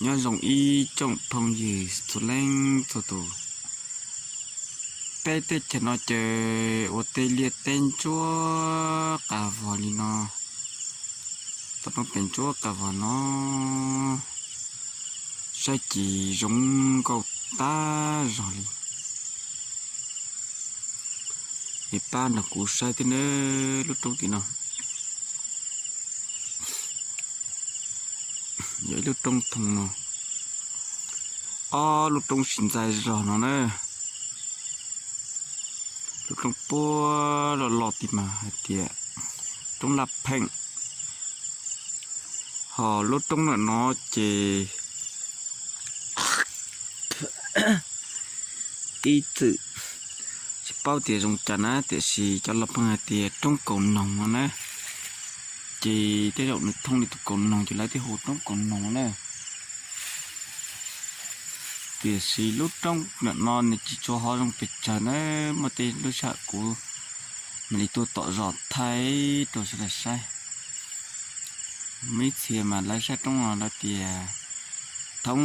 Nyob zoo ib tsoom phooj ywg txhua leej txhua tus. Peb teb chaws no ces ua tej liaj teb ntsuab qas vog li no, toj roob pem ntsuab qas vog no, saib tsis zoo nkauj tag zog li. Es pab nrog kuv saib thiab nawb, lub roob tim no. Yog ib lub roob thooj no, ob lub roob sib ntxaij zog no na. Lub roob puag loj loj tim mas hais tias roob Laj Pheej, ho lub roob ntawm no ces ib txwm tsis paub tias zoo cas na, tiam sis cov laus pheej hais tias roob Kaus Noog no na. Ces tej zaum nws thooj li tus Kaus Noog ces lawv thiaj hu roob Kaus Noog na. Tiam sis lub roob ntawm no nws tsis tshua hov zoo pes tsawg na, muaj tej lub sij hawm kuv mam li tuaj tom zos thaij rau sawv daws saib. Muaj ib txhia mas lawv saib roob no lawv tias thoob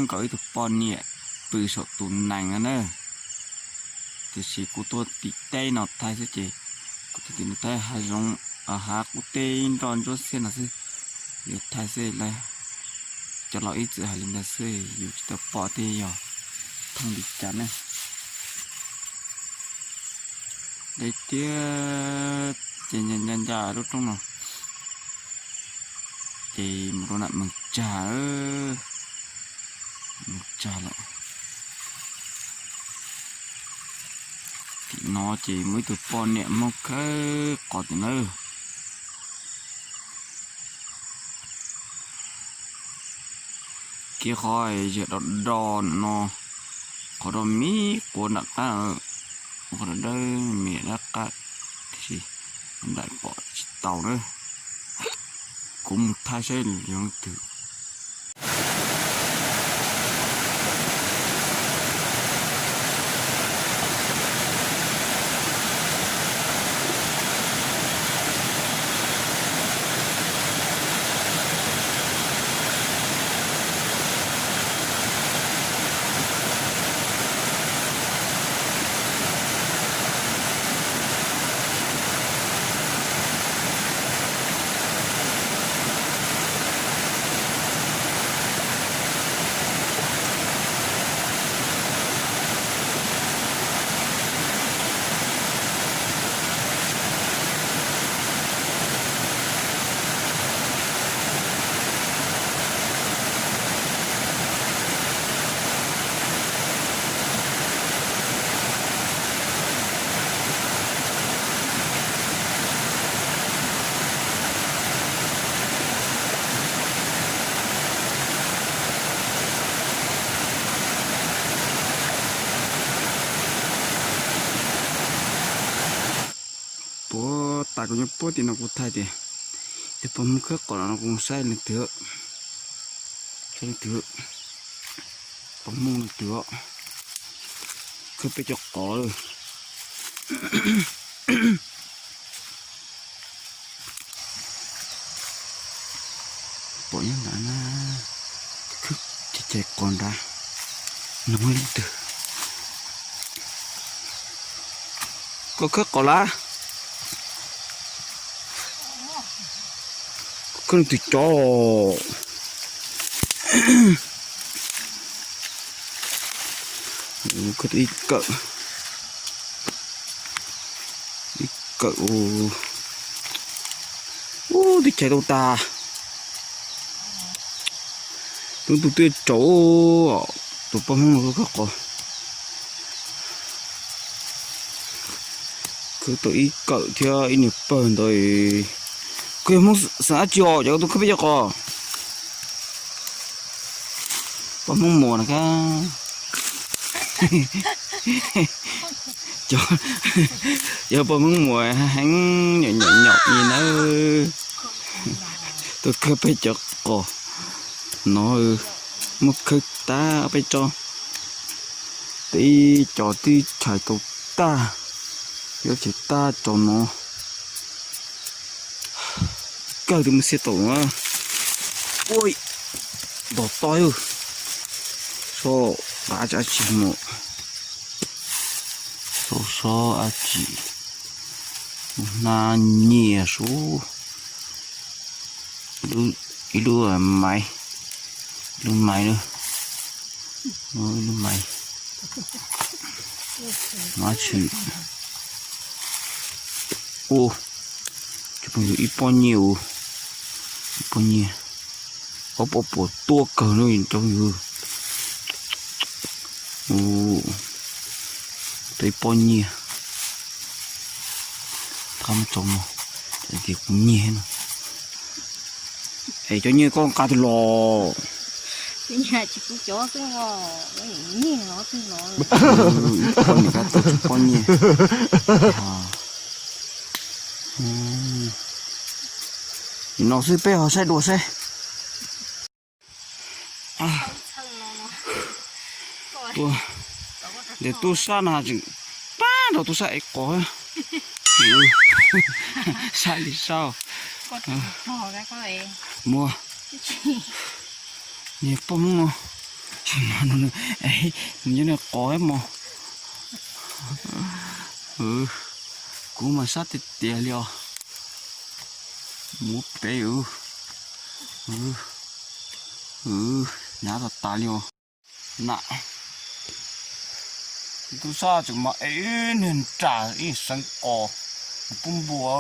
nkaus ib tug poj niam pw saum tus nees no na. Tiam sis kuv tuaj tim teb no thaij xwb ces kuv tuaj tim no thaij hav zoov, hav qub teb nroj ntsuab xiab no xwb, yuav thaij xwb lawm. Cov laus ib txwm hais li ntawd xwb, yus tsis tau pom tias yog thooj li cas ne. Deb tiag ces ncaj ncaj lub roob no ces mus rau nram Meeg Tsag, Meeg Tsag lawm. Tim no ces muaj ib tug poj niam Hmoob khawb qos tim na. Kiag qhov yawg do do no, qhov do me quav nram qab, qhov dawb me dab qab, tiam sis nplaim pom tsis tau na. Kuv mus thaij saib yog leej twg. Puag ta kuv nyob puag tim no kuv thaij tias tus pog Hmoob khawb qos no kuv mus saib leej twg, saib leej twg, pog Hmoob leej twg khawb peb cov qos lawm. Pom nyob nrad na, khawb cais cais qos nrad, no muaj leej twg. Koj khawb qos lawm? Koj khawb leej twg cov? Khawb ib kawm, ib kawm. Ub, twb chais tau tas. Tus tus twb tsaus, tus poj Hmoob no khawb qos. Khawb tau ib kawm thiab ib niag pawg ntawd. Koj yog Hmoob xeem dab tsi os, cov tus khawb peb cov qos? Poj Hmoob Muas na kab. Cov, cov poj Hmoob Muas heev, nyaum nyaum nyaum li nawb. Tuaj khawb peb cov qos no, muab khawb tag peb tso. Tib cov twb chais tau tag, yuav chais tag tso no. Kawg twb muaj xiab tau na. Ua, Ntog toj yog, sob qab dab tsi mus, sob sob dab tsi, hnab nyiaj sub, ib lub maiv, ib lub maiv, ib lub maiv, mab tshwm. Ua, cov phooj ywg, ib pob nyiaj, ib pob nyiaj, ob pob puas tuaj kawg no cov phooj ywg. Tau ib pob nyiaj, qab tso no, tias kuv nyiag no. Es cov nyiaj koj nqa twg los? Nim no xwb peb ho saib dua seb. Ua, ntes tub sab no tseem pab nrog tub sab ev qos. Sab li sab. Muaj, niag poj Hmoob no, nws nyob nws qos mos. Kuv mas sab tiag tiag li os. Muab peb, hnav tas tas li os. Na, tub sab tseem mas ev niag nram ib seev qos, pub npua.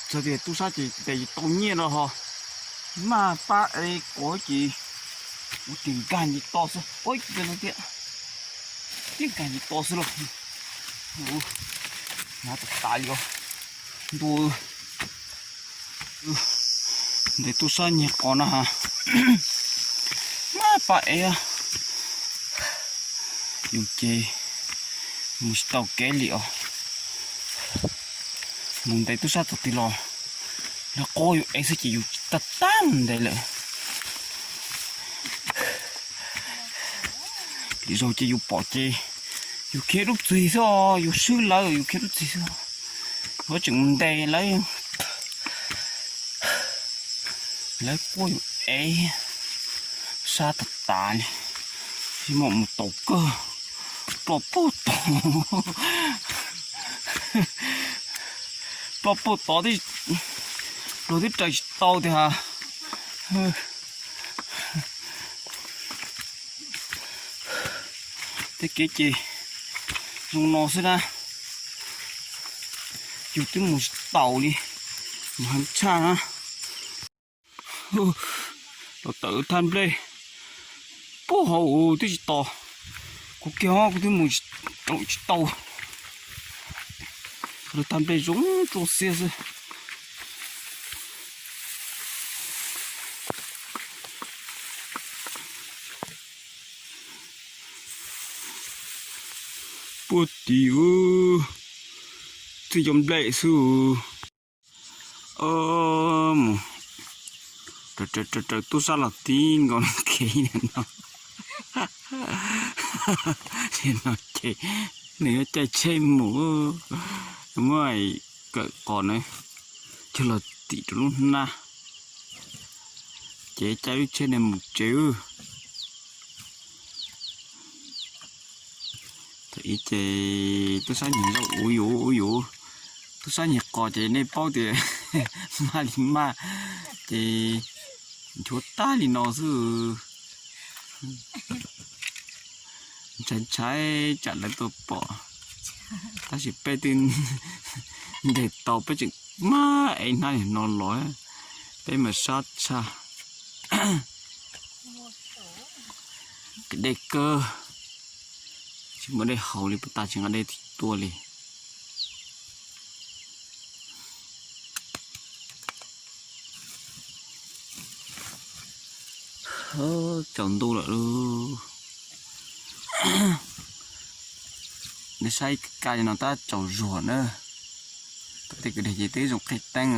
Txog tias tub sab ces tes tsis tau nyiaj no ho, maj pab ev qos ces ua tias nkag nce to xwb. Ua tias tias nkag nce to xwb los. Hnav tas tas li os. Ntua, ntes tub sab nyiag qos no ha, maj pab ev. Yus ces mus tsis tau kev li os. Mus ntes tub sab txog twg los lawv qos yus ev xwb ces yus tsis tag tag ntes lawm. Lwm zaug ces yus pom ces yus khiav rub txig xwb os, yus swb lawv yus khiav rub txig xwb. Yuav tseem mus ntes lawv, lawv quaj yus ev, sab tas tas li. Tsis muaj mus taus kawg, ploj puag tod, ploj puag tod, luag twb raws tsis tau tiag. Tej kev ces zoo no xwb na, yus twb mus tsis taus li, mus heev tshaj na. Los tawm thaj nplej puag hauv twb tsis tos, kuv kiag kuv twb mus tsis tau. Thaj nplej zoo tsuas xiab xwb. Puag tim, twb cov nplej xwb. Mus raws raws tub sab los tib nkaus kev no, no ces nws yuav caij tsheb mus, muab kawm qos na, coj los tim rau lub hnab, ces caij lub tsheb no mus tsev. Thaum ub ces tub sab nyiag zaub uv yus uv yus, tub sab nyiag qos ces nej paub tias maj li maj, ces nchuav tag li no xwb. Ntshai ntshai tsam lawv tuaj pom, tab sis peb twb ntes tau, peb tseem maj ev hnab li no los, peb mas sab tshaj. Kev dej kawg, tsis muaj dej haus li, puag ta tsis nqa dej tuaj li. Tsaus ntuj lawm lauj. Nej saib kaj li no tab tsaus zuag na. Tej kwj deg ces twb zoo qhib teeb,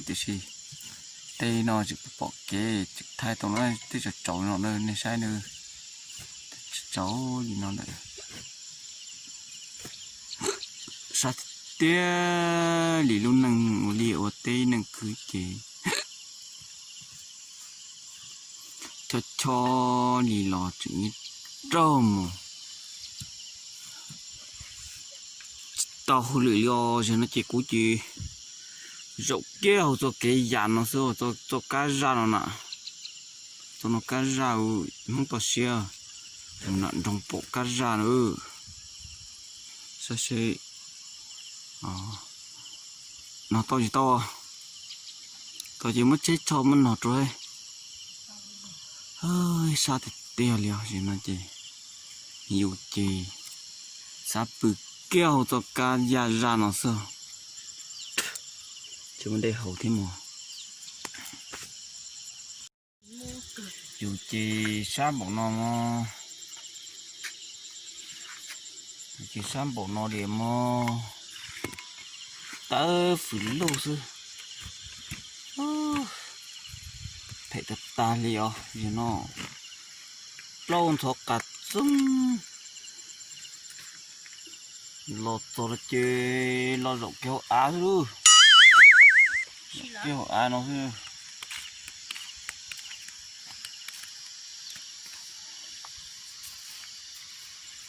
tiam sis tej no tseem pom kev tseem thaij tau na, twb tsaus tsaus no na, nej saib na, tsaus li no lawm. Sab tiag li lub neej ua liaj ua teb neeg khwv ces Chob chob li los tseem raug mus. Tsis tau hauj lwm li os, zaum no ces kuv ces zaum kiag hauv txoj kev yam no xwb, txoj kab zaj no na. Txoj no kab zaj, Hmoob toj siab, mus nram nroog pom kab zaj na. Saib seb nog tau tsis tau. Tau ces muab tsheb tso muab nog rau. Sab tiag tiag li os, zaum no ces yus ces xav pw kiag hauv txoj kab yam zaj no xwb. Tsis muaj dej haus thiab mog. Yus ces sab npaum no mog. Yus ces sab npaum no li mog. Tawb fwm lug xwb. Phem tag tag li os, yog no plaub ntxhov qas txoog. Los txog los ces los zaum kiag hauv av xwb lauj. Kiag hauv av no xwb.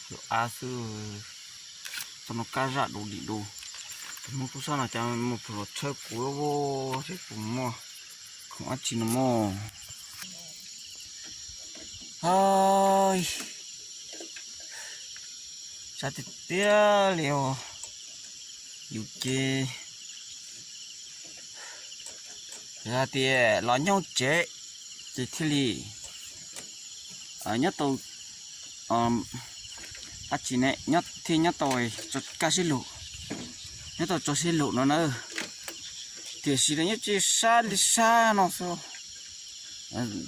Hauv av xwb. Txoj no kab zaj du lim du. Tus Hmoob tub sab no cas mus pem los tshawb kuv, seb kuv muaj khoom dab tsi no mog. Sab tiag tiag li os. Yus ces yog hais tias los nyob tsev ces thiaj li nyob tau dab tsi ne, thiaj nyob tau kaj siab lug, nyob tau tso siab lug no na. Tiam sis los nyob tsis sab li sab no xwb,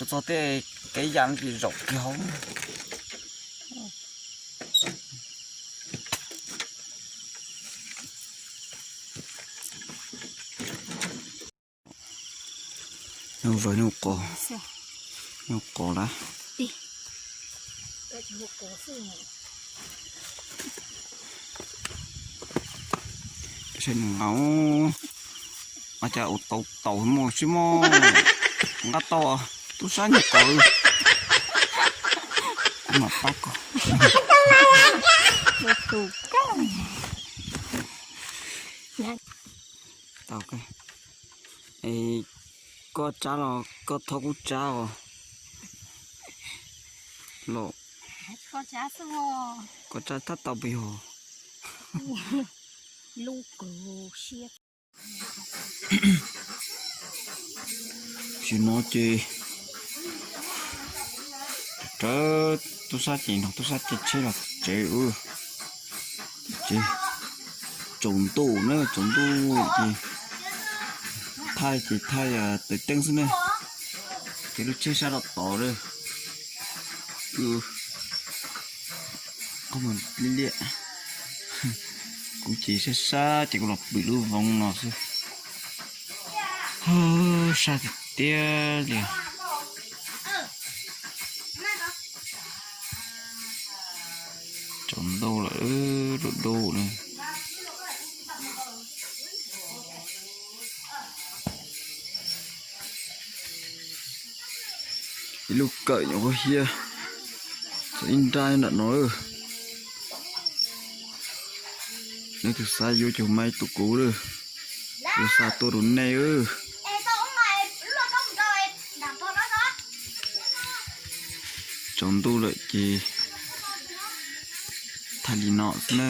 txog tej kev yam no ces zaum kiag hauv. Nyuj vaws nyuj qos, nyuj qos lawm. Saib nws nqa, ua cas ua tau taus muaj sib muaj nqa tau tub sab nyuj qos. Kuv mam pab koj. Tau, koj tsab los koj thov kuv tsab os. Los koj tsab thab tau puas yog? Tam sim no ces rawv tub sab ces nrog tub sab caij tsheb los tsev. Ces tsaus ntuj na, tsaus ntuj ces thaij ces thaij taws teeb xwb na. Ces lub tsheb sab rau tod lawm. Qhov muag liab liab. Kuv ces sab sab ces kuv los pw lub voov no xwb. Sab tiag tiag li. Tsaus ntuj lawm, dub dub na. Ib lub kawm nyuam qhuav hiab, txog ib nrab nram no. Leej twg xav yuav ces mas tus kuv lawm, kuv xa tuaj rau nej. Tsaus ntuj lawm ces thaij li no xwb na.